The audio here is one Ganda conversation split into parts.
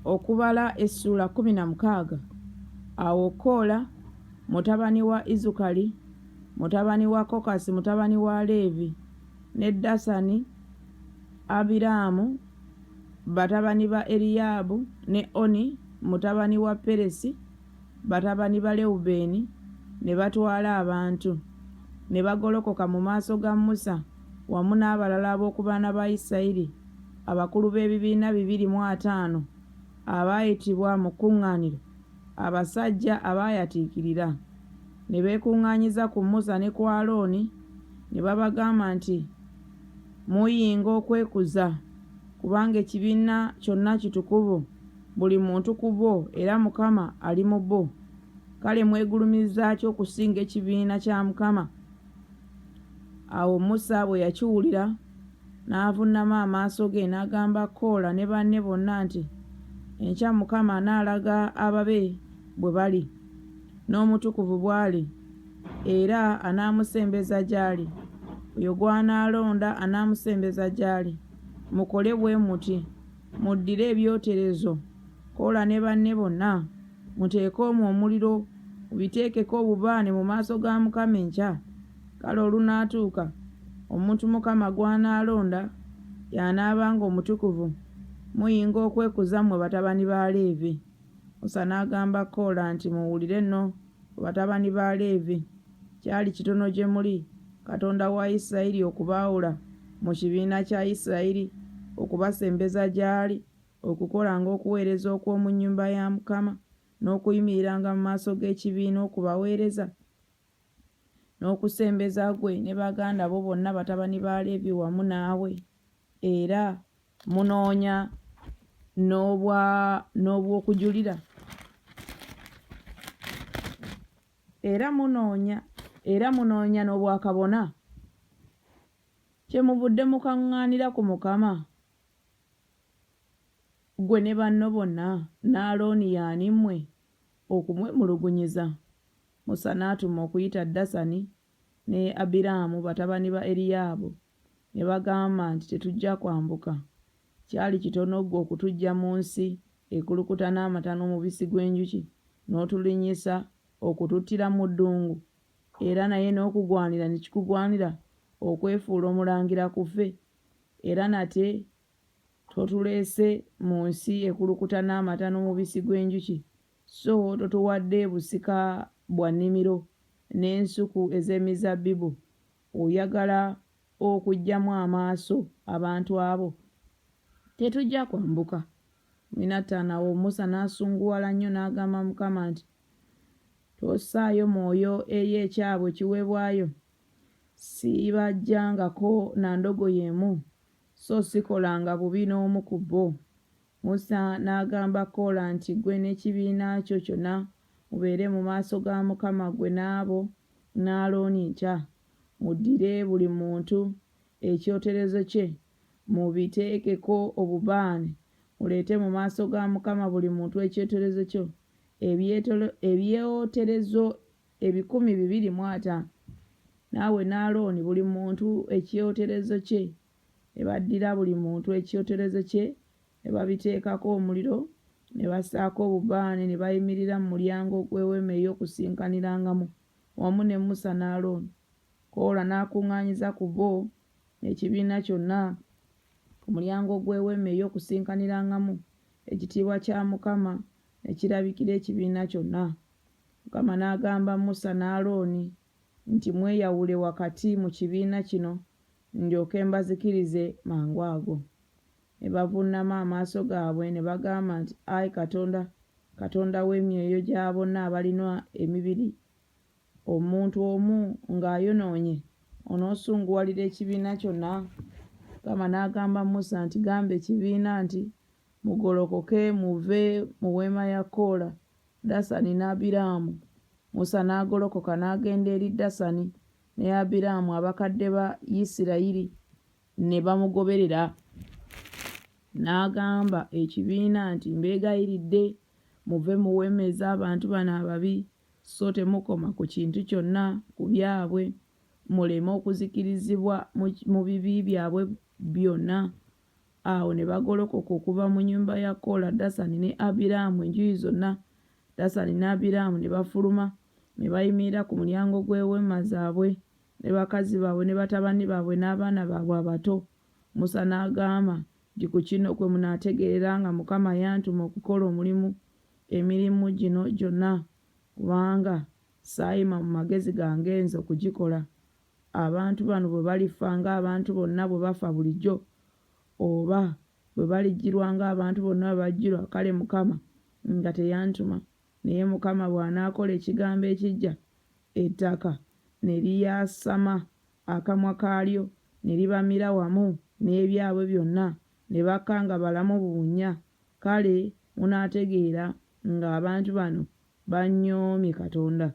Okubala essuula 16 Awo Koola mutabani wa Izukali, mutabani wa Kokasi mutabani wa Leevi, ne Dasani, Abiraamu, batabani ba Eriyaabu, ne Oni mutabani wa Peresi, batabani ba Lewubeeni, ne batwala abantu, ne bagolokoka mu maaso ga Musa wamu n'abalala ab'oku baana ba Isirayiri, abakulu b'ebibiina 250 abaayitibwa mu kkuŋŋaaniro, abasajja abaayatiikirira. Ne beekuŋŋaanyiza ku Musa ne ku Alooni, ne babagamba nti, Muyinga okwekuza, kubanga ekibiina kyonna kitukuvu, buli muntu ku bo, era Mukama ali mu bo. Kale mwegulumiza ki okusinga ekibiina kya Mukama? Awo Musa bwe yakiwulira, N'avunnama amaaso ge, n'agamba Koola ne banne bonna nti, Enkya Mukama anaalaga ababe bwe bali, n'omutukuvu bw'ali, era anaamusembeza gy'ali. Oyo gw'anaalonda anaamusembeza gy'ali. Mukole bwe muti, muddire ebyoterezo, Koola ne banne bonna, muteeke omwo omuliro, mubiteekeko obubaane mu maaso ga Mukama enkya. Kale olunaatuuka, omuntu Mukama gw'anaalonda y'anaabanga omutukuvu, muyinga okwekuza mmwe batabani ba Leevi. Musa n'agamba Koola nti, Muwulire nno, batabani ba Leevi, kyali kitono gye muli, Katonda wa Isirayiri okubaawula mu kibiina kya Isirayiri okubasembeza gy'ali, okukolanga okuweereza okw'omu nnyumba ya Mukama, n'okuyimiriranga mu maaso g'ekibiina okubaweereza? N'okusembeza ggwe ne baganda bo bonna batabani ba Leevi wamu naawe, era munoonya n'obw'okujulira? Era munoonya, era munoonya n'obwakabona? Kyemuvudde mukaŋŋaanira ku Mukama, ggwe ne banno bonna, ne Alooni y'ani mmwe okumwemulugunyiza? Musa n'atuma okuyita Dasani ne Abiraamu batabani ba Eriyaabu, ne bagamba nti, Tetujja kwambuka. Kyali kitono ggwe okutuggya mu nsi ekulukuta n'amata n'omubisi gw'enjuki, n'otulinnyisa okututtira mu ddungu? Era naye n'okugwanira ne kikugwanira okwefuula omulangira ku ffe? Era nate totuleese mu nsi ekulukuta n'amata n'omubisi gw'enjuki, So totuwadde busika bwa nnimiro n'ensuku ez'emizabbibu, oyagala okuggyamu amaaso abantu abo? Tetujja kwambuka. 15 Awo Musa n'asunguwala nnyo n'agamba Mukama nti, Tossaayo mwoyo eri ekyabwe ekiweebwayo, sibaggyangako na ndogoyi emu, so sikolanga bubi n'omu ku bo. Musa n'agamba Koola nti, Ggwe n'ekibiina kyo kyonna mubeere mu maaso ga Mukama ggwe n'abo ne Alooni enkya, muddire buli muntu ekyoterezo kye, mubiteekeko obubaane, muleete mu maaso ga Mukama buli muntu ekyoterezo kyo, ebyoterezo 250, naawe ne Alooni buli muntu ekyoterezo kye. Ne baddira buli muntu ekyoterezo kye, ne babiteekako omuliro, ne bassaako obubaane, ne bayimirira mu mulyango gw'Eweema ey'Okusinkanirangamu wamu ne Musa ne Alooni. Koola n'akuŋŋaanyiza ku bo ekibiina kyonna ku mulyango gw'Eweema ey'Okusinkanirangamu, ekitiibwa kya Mukama ne kirabikira ekibiina kyonna. Mukama n'agamba Musa ne Alooni nti, Mweyawule wakati mu kibiina kino ndyoke mbazikirize mangu ago. Ne bavunnama amaaso gaabwe ne bagamba nti, Ai Katonda, Katonda w'emyoyo gya bonna abalina emibiri, omuntu omu ng'ayonoonye, onoosunguwalira ekibiina kyonna? Mukama n'agamba Musa nti, Gamba ekibiina nti, Mugolokoke muve mu weema ya Koola, Dasani ne Abiraamu. Musa n'agolokoka n'agenda eri Dasani ne Abiraamu abakadde ba Isirayiri ne bamugoberera. N'agamba ekibiina nti, Mbeegayiridde, muve mu weema ez'abantu bano ababi, so temukoma ku kintu kyonna ku byabwe, muleme okuzikirizibwa mu bibi byabwe byonna. Awo ne bagolokoka okuva mu nnyumba ya Koola, Dasani ne Abiraamu enjuyi zonna. Dasani ne Abiraamu ne bafuluma ne bayimirira ku mulyango gw'eweema zaabwe ne bakazi baabwe ne batabani baabwe n'abaana baabwe abato. Musa n'agamba nti, Ku kino kwe munaategeerera nga Mukama yantuma okukola omulimu emirimu gino gyonna, kubanga saayima mu magezi gange nze okugikola. Abantu bano bwe balifa ng'abantu bonna bwe bafa bulijjo, oba bwe balijjirwa ng'abantu bonna bwe bajjirwa, kale Mukama nga teyantuma. Naye Mukama bw'anaakola ekigambo ekiggya, ettaka ne liyasama akamwa kaalyo ne libamira wamu n'ebyabwe byonna, ne bakka nga balamu mu bunnya, kale munaategeera ng'abantu bano banyoomye Katonda.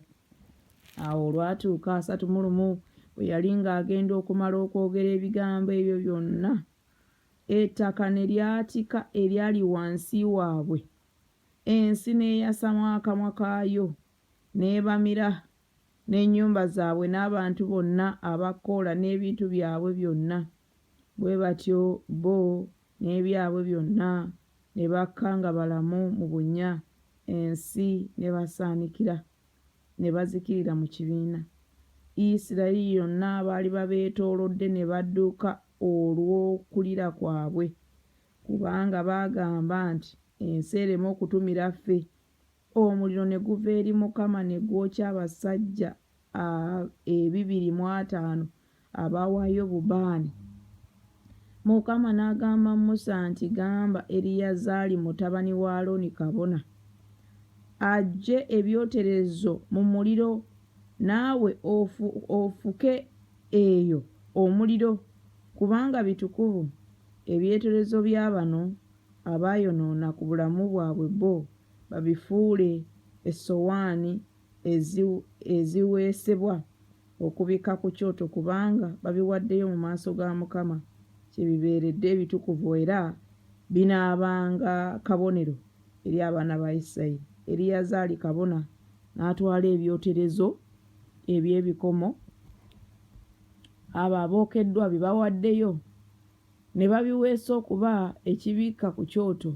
Awo olwatuuka 31 bwe yali ng'agenda okumala okwogera ebigambo ebyo byonna, ettaka ne lyatika eryali wansi waabwe, ensi n'eyasama akamwa kaayo, n'ebamira, n'ennyumba zaabwe n'abantu bonna aba Koola n'ebintu byabwe byonna. Bwe batyo bo n'ebyabwe byonna ne bakka nga balamu mu bunnya, ensi n'ebasaanikira, ne bazikirira mu kibiina. Isirayiri yonna abaali babeetoolodde ne badduka olw'okulira kwabwe, kubanga baagamba nti, Ensi ereme okutumira ffe. Omuliro ne guva eri Mukama ne gwokya abasajja 250 abaawaayo obubaane. Mukama n'agamba Musa nti, Gamba Eriyazaali mutabani wa Alooni kabona, aggye ebyoterezo mu muliro, naawe ofuke eyo omuliro, kubanga bitukuvu, ebyoterezo bya bano abaayonoona ku bulamu bwabwe bo, babifuule essowaani eziweesebwa okubikka ku kyoto, kubanga babiwaddeyo mu maaso ga Mukama kye bibeeredde ebitukuvu, era binaabanga kabonero eri abaana ba Isirayiri. Eriyazaali kabona n'atwala ebyoterezo eby'ebikomo abo abookeddwa bye bawaddeyo, ne babiweesa okuba ekibikka ku kyoto,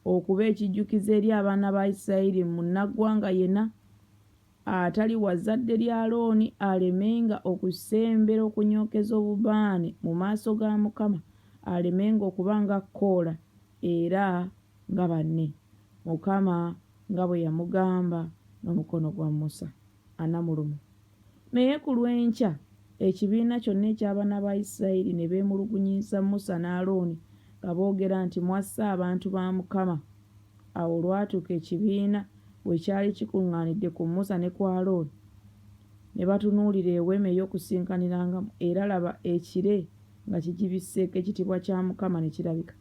okuba ekijjukizo eri abaana ba Isirayiri, munnaggwanga yenna atali wa zzadde lya Alooni alemenga okusembera okunyookeza obubaane mu maaso ga Mukama, alemenga okuba nga Koola era nga banne, Mukama nga bwe yamugamba n'omukono gwa Musa. 41. Naye ku lw'enkya ekibiina kyonna eky'abaana ba Isirayiri ne beemulugunyiza Musa ne Alooni nga boogera nti, Mwasse abantu ba Mukama. Awo olwatuuka ekibiina bwe kyali kikuŋŋaanidde ku Musa ne ku Alooni, ne batunuulira eweema ey'okusinkanirangamu, era laba, ekire nga kigibisseeko, ekitiibwa kya Mukama ne kirabika.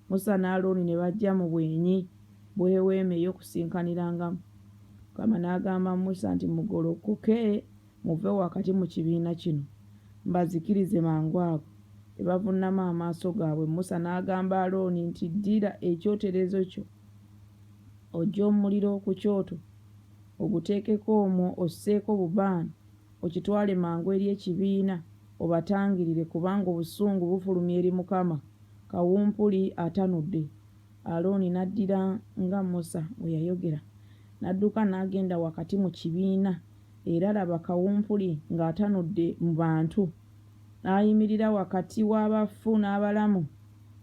Musa ne Alooni ne bajja mu bwenyi bw'eweema ey'okusinkanirangamu. Mukama n'agamba Musa nti, Mugolokoke muve wakati mu kibiina kino, mbazikirize mangu ago. Ne bavunnama amaaso gaabwe. Musa n'agamba Alooni nti, Ddira ekyoterezo kyo, oggye omuliro ku kyoto, oguteekeko omwo osseeko obubaane, okitwale mangu eri ekibiina, obatangirire, kubanga obusungu bufulumye eri Mukama, kawumpuli atanudde. Alooni n'addira nga Musa bwe yayogera, n'adduka n'agenda wakati mu kibiina, era laba, kawumpuli ng'atanudde mu bantu, n'ayimirira wakati w'abafu n'abalamu,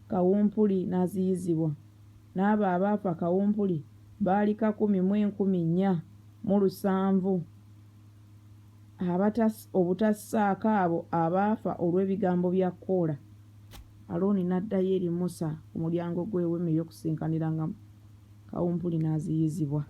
kawumpuli n'aziyizibwa. N'abo abaafa kawumpuli baali 1,470, obutassaako abo abaafa olw'ebigambo bya Koola. Alooni n'addayo eri Musa ku mulyango gw'Eweema ey'Okusinkanirangamu, kawumpuli n'aziyizibwa.